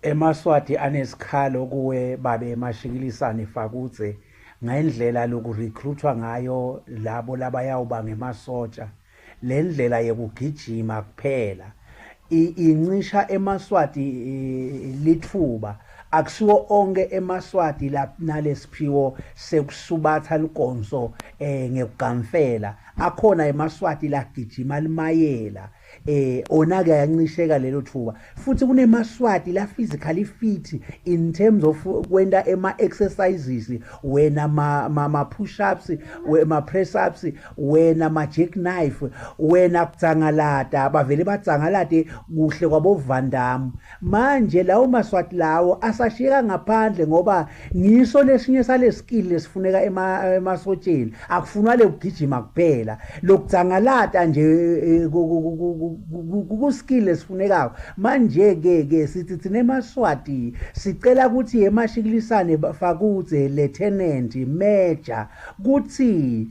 EmaSwati anesikhalo kuwe babe Mashikilisane Fakudze ngendlela lokurecruitwa ngayo labo labayawuba ngemasotsha. Le ndlela yekugijima kuphela incisha emaSwati litfuba. Akusiwo onke emaSwati nalesiphiwo sekusubatha ligonso ngekugamfela. Akhona emaSwati lagijima limayela, ona ke ayancisheka lelo thuba. Futhi kunemaswati la physically fit in terms of kwenta ema exercises, wena ma push ups, ma press ups, wena ma jack knife, wena kudzangalata, bavele badzangalate kuhle kwabo Van Damme. Manje lawo maswati lawo asashiyeka ngaphandle ngoba ngiso lesinye sale skill lesifuneka emasotsheni. Akufunwa lekugijima kuphela, lokudzangalata nje ku skill lesifunekako. Manje ke ke sithi thina emaswati sicela ukuthi emashikilisane Fakudze, lieutenant major, kuthi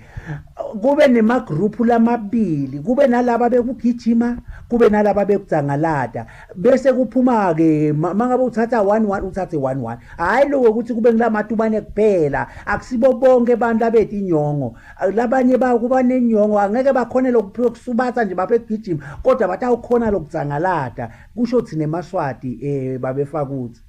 kube nema group lamabili, kube nalaba bekugijima, kube nalaba bekudzangalata, bese kuphuma ke mangabe uthatha 1 1, uthathe 1 1. Hayi lokho ukuthi kube ngilamatubane kuphela. Akusibo bonke abantu abethu inyongo, labanye ba kuba nenyongo angeke bakhone lokuphiwa kusubatha nje baphe kugijima, kodwa batawukhona lokudzangalata. Kusho thina emaswati, babe Fakudze.